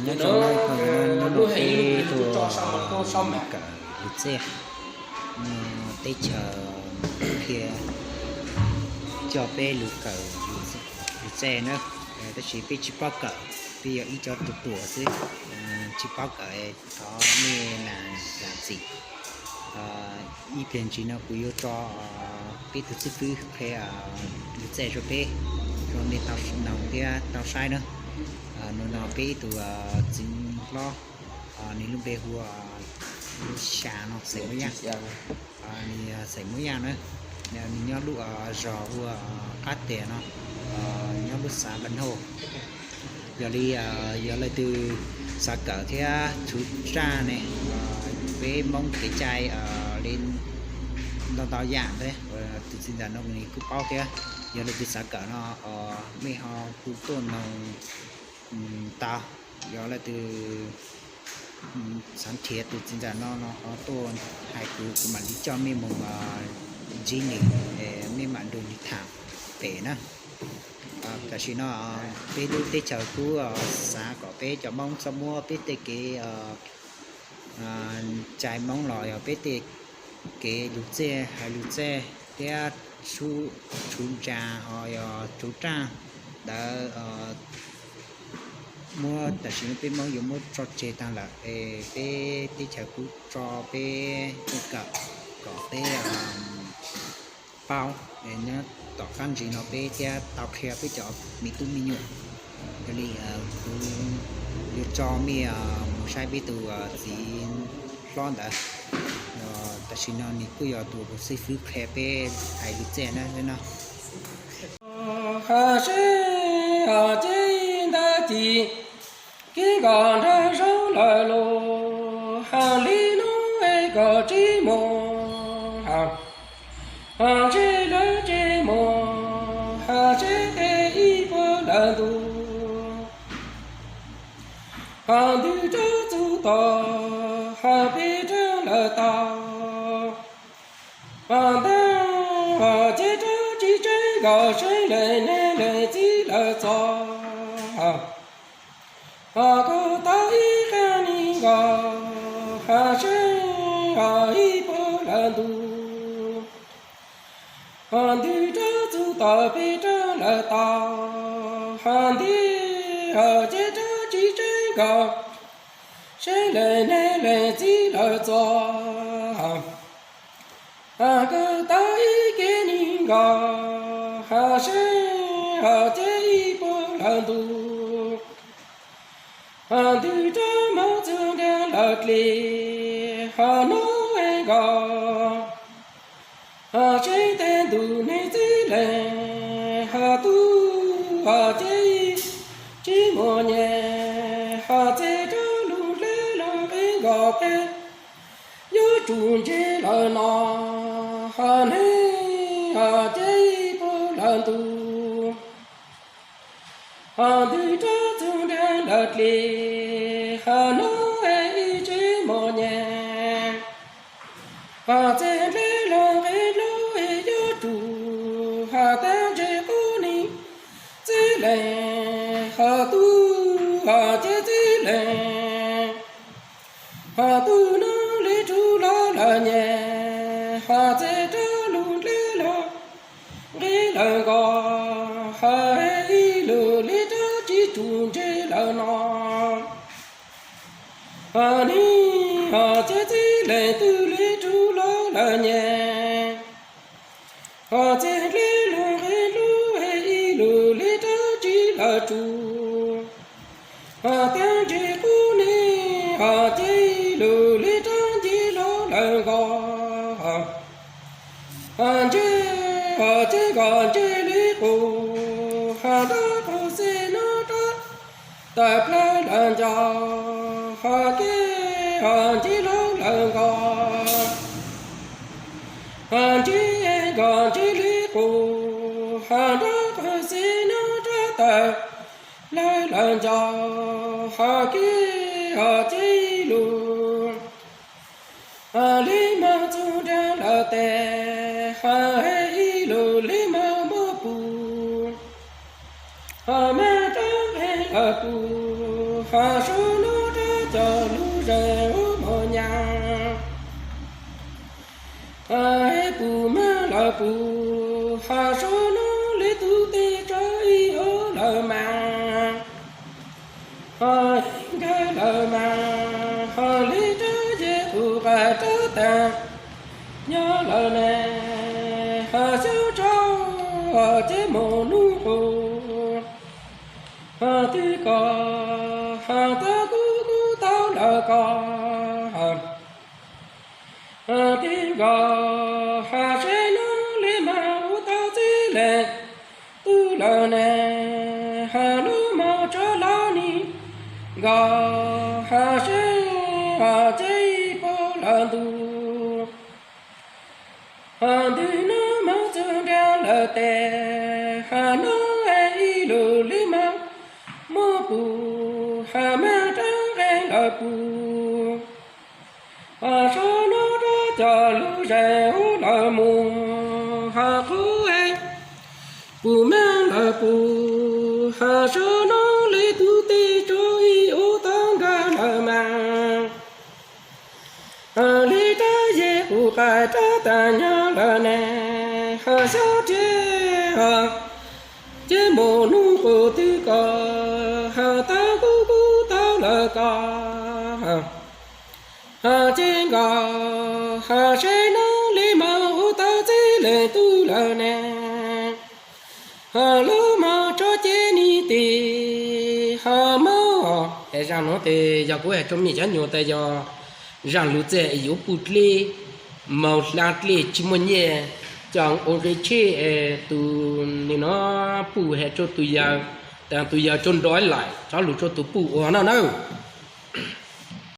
Nyob zoo na, peb tuaj kawm lus txej, teb chaws qhia coj peb lus kawm lus txej na, tab sis peb tsis paub kawm, peb yog ib co ruam ruam xwb, tsis paub kawm, thov nej zam txim. Ib pliag ntsis no kuv yuav tso peb tus xib fwb qhia lus txej rau peb, rau nej tau noog thiab tau saib na. Nim no peb ib tug txiv hlob, nws lub npe hu ua Xya no, xeem Muab Yaj. Nws xeem Muab Yaj na, nws nyob lub zos hu ua Qab Tias no, nyob lub xav Npaj Nauj. Yog li yog leej twg xav kawm thiab tshuv tsaj ne, peb Hmoob kev cai li ntau ntau yam ntawd, tus txiv ntxawm no nws kuj paub thiab. Yog leej twg xav kawm no, mej ho hu tuaj noog tau. Yog leej twg xav nrhiav tus txiv ntxawm no no ho tuaj hais kuv, kuv mam li coj mej mus ntsib nws, mej mam nrog nws tham pem na. Tam sim no peb lub teb chaws kuj xav kom peb cov Hmoob txhob muab peb tej kev cai Hmoob los yog peb tej kev lus txej hais lus txej thiab tshuv tsaj ho yog tshuv tsaj ntawd muab, tam sim no peb Hmoob yuav muab tso tseg tag lawm es peb teb chaws kuj tso peb tuaj kawm kom peb paub, nyob tom qab ntsis no peb thiaj tau qhia peb cov me tub me nyuam. Yog li kuv yuav tso mej mus saib peb tus txiv hlob ntawd. Tam sim no nws kuj yog tus xib fwb qhia peb hais lus txej na no. Has seb has ces ntag ces kev nkos nrag zoo lawm los has li no es kom tsis mus, has ntshe lawv tsis mus, has seb ib puag lawm ntu, has ntws rau txug tom, has peb rau lawm tau. Has ntawd has ces rau tsis tseeb nkaus, seeb lees neeg lees txiv lawm txog. Has kuj tau ib qho neeg nkaus, has seeb has ib puag lawm ntu, has ntws rau txug tom peb rau lawm tau. Has ntawd has ces rau tsis tseeb nkaus, seeb lees neeg lees txiv lawm txog. Has kuj tau ib qho neeg nkaus, has seeb has ces ib puag lawm ntu, has ntws rau moog txug nraag lawm dlej, has nub nkaus, has seeb tej ntu neeg txiv lees, has tub has ces tsis muaj nyem, has txij rau lug dlej lug nqi nkaus peb yuav tsum ntsib lawm no, has neeg has ces ib puag lawm ntu, has ntws rau txug nraag lawm dlej, has nub ib tsis muaj nyem, has txij dlej lug nqi lug yuav tsum, has tag ntsib qub neeg txiv lees, has tub has ces txiv lees, has tub nub li rug lug lawm nyem, has txij rau lug dlej lug nqi lawm nkaus, has ib lug li rau tsis tsum ntsib lawm no, has neeg has ces txiv lees twb li rug lug lawm nyem, has txij dlej lug nqi lug ib lug li rau tsis lawm tsum, has tag ntsib qub neeg has ces ib lug li rau ntsib lug lawm nkaus, has ntsib has ces nkaus ntsib li qub, has nrab qub xib nub rab tawm plawg lawm ncaus, has kev has ntsib lug lawm nkaus, has ntsib nkaus ntsib li qub, has nrab qub xib nub rab tawm plawg lawm ncaus, has kev has ces ib lug, has li moog txug nraag lawm tes, has ib lug li moog muab pum, has moog rau nqi lawm pum, has sub cov lub zeem ub mos nyas. Pum mag lawm pum, ha sab no li tub tij tso ib ob lawm mas, ho nkag lawm mas, ho li rab yej qus qas rab tas nyob lawm ne, ho xyoob tso ces mus nub qus. Ho twb kos, ho tau kub kub tau lawm kos, ho tib nkaus, ho seb nub li mas ua tau txij leej tub lawm ne, ho lub mos tso los ni nkaus, ho seb, ho ces pom lawm ntu. Ho ntws no mas txog nrag lawm tes, ho no ib lus li mas muaj pum, ho mag rab nqeeg lawm pum. Ho sab no rab cov lub zeem ub lawm mus, ho qub pum mag lawm pum, ho sab no li tub tij tso ib ub tau nkag lawm mas, ho li rab yej qus qas rab tas nyob lawm ne, ho xyoob tso ces mus nub qus twb kos, ho tau kub kub tau lawm kos, ho ces nkaus, ho seb nub li mas ua tau txij leej tub lawm ne, ho lub mos tso ces ni tis ho mob. Es zaj no tes yog kuv hais rau me cov nyuam tas yog zaj lus txij yuav pub dlej, mus hla dlej tsis muaj nyiaj, coj ua nqi tsheb es tus nim no pub hais rau tus yawg, tas tus yawg tso nrov lawm txhob lus rau tus pub ua no na.